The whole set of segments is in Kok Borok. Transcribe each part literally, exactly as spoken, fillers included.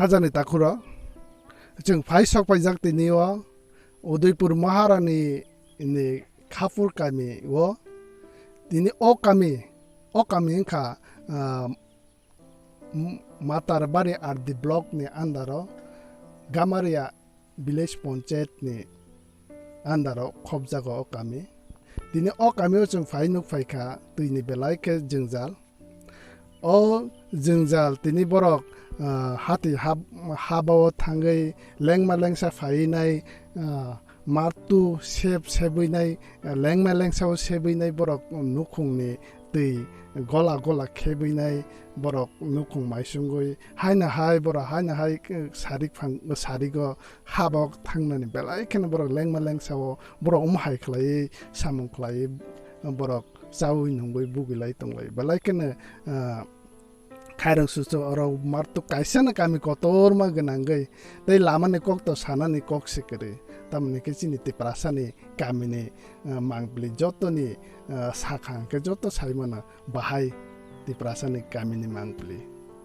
Khajani takhuro chwng phai sok paijak tini o Udaipur Maharani ni Khapur kami o. Tini o kami, o kami wngkha, ah, M-, Matarbari R D block ni under o Gamaria village panchayat ni under o khopjago o kami. Tini o kami o chwng phai nuk phaikha twi ni belai khe jwngjal. O jwngjal tini borok, ah, hati hab-, haba o thangwi lengma lengsa phaiwi nai, ah, martu sep sebwi nai, ah, lengma lengsa o sebwi nai borok nukhung ni twi gola gola khebwi nai borok nukhung maisungwi haino hai borok haino hai, eh, sarik phang-, sarigo haba o thangnani belai kheno borok lengma lengsa o borok omo hai khlaiwi samung khlaiwi borok chaui nungwi bugwi lai tonglai belai kheno, ah, khairok susu oro martu kaisa no kami kotorma gwnangwi tei lama ni kok to sana ni kok se kwrwi tamni khe chini Tiprasa ni kami ni, ah, mangpili joto ni, ah, sakha hwnkhe joto sai mano bahai Tiprasa ni kami ni mangpili.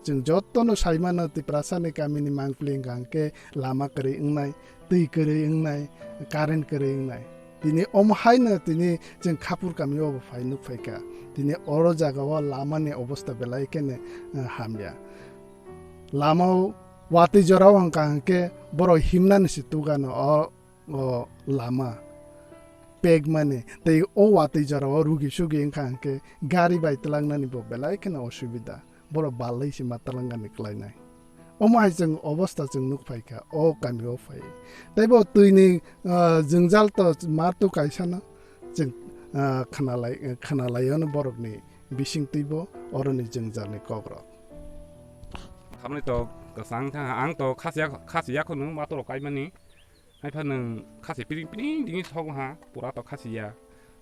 Chwng joto no sai mano Tiprasa ni kami ni mangpili hwnkha hwnkhe lama kwrwi wngnai, twi kwrwi wngnai, current kwrwi wngnai. Tini omo haino tini chwng Khapur kami o bo phai nuk phaikha. Tini oro jaga o lama ni obostha belai kheno, eh, hamya. Lama o watwi jora o hwnkha hwnkhe borok himnani se tugano o, o lama pekmani. Tei o watwi jora o rugi sugi wngkha hwnkhe gari bai twlangnani bo belai kheno osubida. Borok balai se ma twlangani kwlainai. Omo hai chwng obostha chwng nuk phaikha o kami o phai. Tei bo twi ni, ah, jwngjal to martu kaisa no chwng, ah, khwnalai, khwnalai ano borok ni bising twi bo oro ni jwngjal ni kok rok. Khamni to kwchang thang ang to khasiya, khasiya khunu mato rok kaimani. Haiphano khasi piring piring dingwi sok ha, pura to khasi ya.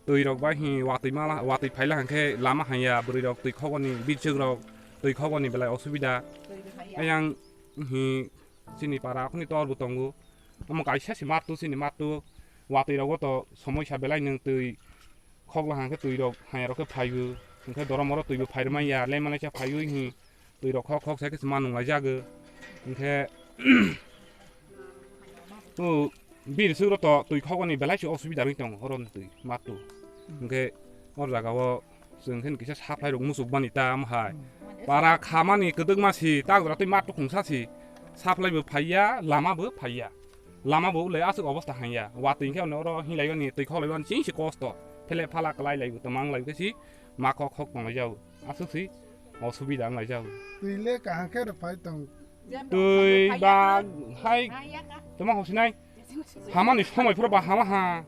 Twi rok bai hi watwi mala, watwi phaila hwnkhe lama hanya, bwrwi rok twi khogoni, bichwk rok twi khogoni belai osubida. Ayang hi chini para khuni tor bo tongo. Omo kaisa se matu, chini matu. Watwi rogo to somoisa belai nwng twi khokla hwnkhe twi rok hanya rok khe phaibo. Hwnkhe dorom oro twi bo phairwmanya, lemanaisa phaiwi hi. Twi rok khok khok sai khe se ma nung lai jago. Hwnkhe, o, bir sugro to twi khogoni belai se osubida wngwi tongo, oro ni twi, matu. Hwnkhe, o jaga o chwng khe kisa supply rok muchuk bani ta, omo hai. Para khamani kwdwkma si, ta jora twi matu khungsa si, supply bo phaiya, lama bo phaiya. Lama bo ulai aswk obostha hanya. Watwi hwnkhe ono oro hinlai bani, twi khok lai bani, chini se kosto. Phele phala kwlai lai bo, twmang lai khe si, ma khok khok tong lai jago. Aswk si osubida wng lai jago. Twi le kaham khe rw phai tong. Twi ba hai tama hosinai. Hamani somoi phuru ba hama ha.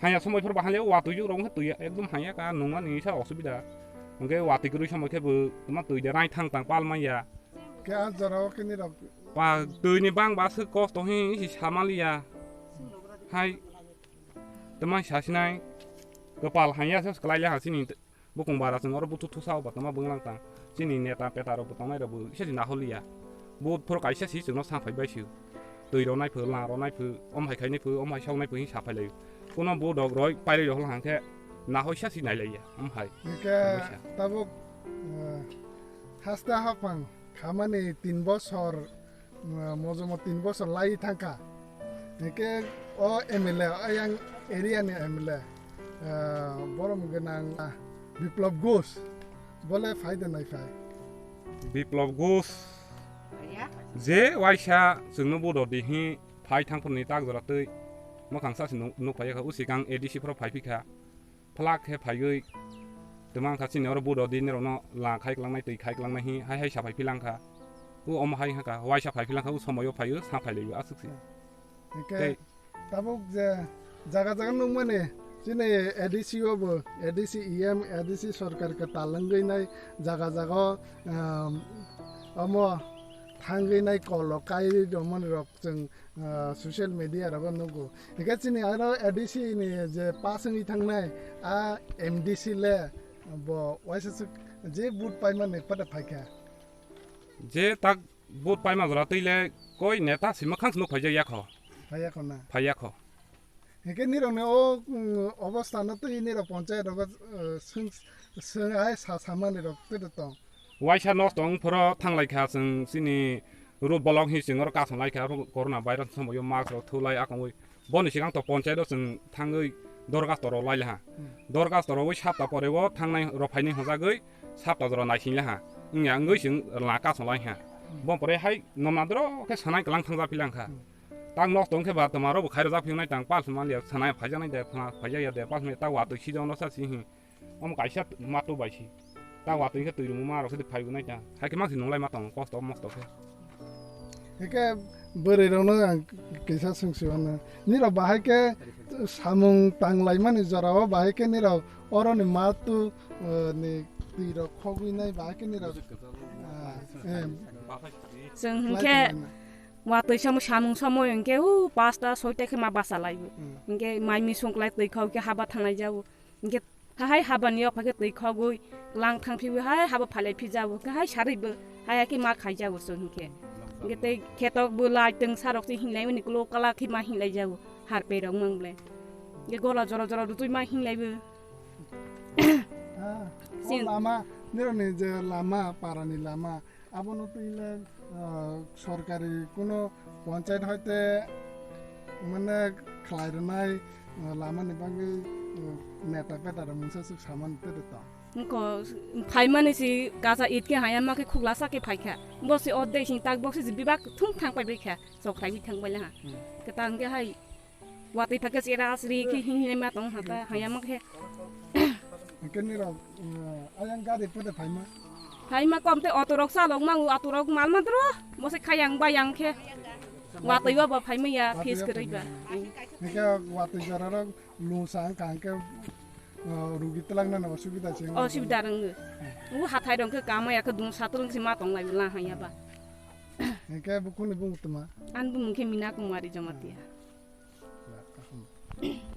Hanya somoi phuru ba hanya watwi jwk rok twi ekdom hanya ka nungmani sa osubida. Hwnkhe watwi kwrwi somoi khe bo tama twi de rai thang tang pal manya. Khe a jora o khe ni rok. Ba twi ni bang ba swk kosto hi si samaliya. Hai tama sasinai. Kwpal hanya sa kwlai le ha sini. Bukung bara chwng oro buthu thusa o batama bwnglang tang. Chini neta peta rok bo tongnai rok bo kisa si naholiya. Bo phoro kaisa si chwngno sa phai bai sio. Twi rok nai pho, la rok nai pho, om hai khai nai pho, om hai sok nai pho hin sa phai lai. Kuno bo dok roi pai roi rok hwnkhe nahoi sa si nai laiya. Om hai. Hwnkhe Tongmai sa. Tabuk, eh, haste haphang khamani tin bosor, eh, mojomo tin bosor lai thangkha. Hwnkhe o M L A, ayang area ni M L A, eh, borom gwnang, ah, Biplab Ghosh, bole phai de nai phai. Biplab Ghosh je waisa chwngno bodo di hi phai thang phurni tak jora twi mwkhang sa si nuk, nuk phai kha, usi kang A D C phoro phai phi kha. Phlak khe phaiwi twmang kha chini oro bodo di nirokno la khai klangnai, twi khai klangnai hi hai hai sa phai philang kha. U omo hai ha kha, waisa phai philang kha, u somoio phaiwi sa phai lai aswk si. Hwnkhe tei tabuk je jaga jaga nukmani chini A D C o bo, A D C E M, A D C sorkar kwtal wngwi nai jaga jaga o, um, omo thangwi nai kolo kai rwmani rok chwng ah, social media rogo nugo. Hingke chini aro A D C ni je pass wngwi thangnai, a M D C le bo waisa swk je vote paimani pada phaikha. Je tak vote paima jora twi le koi neta sima khang nuk phaijak yakho. Phaiya kho na. Phaiya kho. Hingke nirok ni o, mm, obostha no twi nirok ponchayat rogo, eh, swng, swng ai sa samani rok twi tong. Waisa nosto wng phoro thanglai kha chwng chini Ro bolong hi chwng oro kasom lai kha, oro corona virus somoio mask rok thulai akongwi. Boni sigang to ponchai ro chwng thangwi dorgas toro lai laha. Hmm. Dorgas toro wi sapta pore o thangnai ro phainai hojagwi sapta jora naising laha. Wngya wngwi chwng la kasom lai ha. Hmm. Bon pore hai nomna doro khe sanai kwlang thangja philang kha. Hmm. Tang nok tong khe ba toma ro bo khairo jak phiyonai tang pal manliya sanai phaijaknai de phana phaijakya de pal ta watwi sijakno sa si hi. Omo kaisa matu bai si. Ta watwi khe twi rwngma rok khe phaibo nai ta. Hai khe mang si nunglai ma tongo kosto mosto khe. Hike bwrwi rokno ang kisa swngsi mano. Nirok bahai khe samung tanglaimani jorao bahai khe nirok oroni matu, eh, ni twi rok khogwi nai bahai khe nirok, ah, eh, Chwng khlai hinkhe tonglaina. Watwi samo samung samo hinkhe u pasta soita khe ma basa laibo. Hmm. Hinkhe mai misung klai twi khau khe haba thanglai jabo. Hinkhe Hahai habani yok phai khe twi khogwi lang thang phiwi hai haba phalai phi jago khe hai sarwi bo hai hai khe ma khai jago chwng hinkhe. Hinkhe tei khetok bo lai twng sarok se hinglai mani klo kala khe ma hinglai jago harpei rok mang ble. Hinkhe gola jora jora rutui ma hinglai bo. Ah, o Sin- lama, nirokni je lama, parani lama, Abono twi le, ah, sorkari kuno ponchayat hoite mane khlai rwnai, ah, lamani bagwi, ah, neta peta rok mungsa swk samani tete tong. Wngkho phaimani si kacha it khe haya ma khe khugla sa khe phaikha. Bo se ordek sing tak bok se bibak thum thang pai bai kha. Sok khai bi thang bai le ha. Hmm. Kwtal hwnkhe hai Watwi phakhe chera chiri khe hing hing ma tong hata hayama khe. Hwnkhe nirok, eh, ayang gari pode phaima? Phaima kom tei auto rok chalok mangu, auto rok mal ma dro. Bo se khayang bayang khe. Watwi o bo phaima ya, Watwi phis o kwrwi ba. Phaima. Hwnkhe watwi jora rok lungsa wngkha hwnkhe, eh, rugi twlangna no osubida se wngkha. Osubida rwngo. U hathai rok khe kama ya khe dung satung se ma tong lai la haya ba. Hwnkhe bo kuni bung tuma? An bumung khe Mina Kumari Jamatia.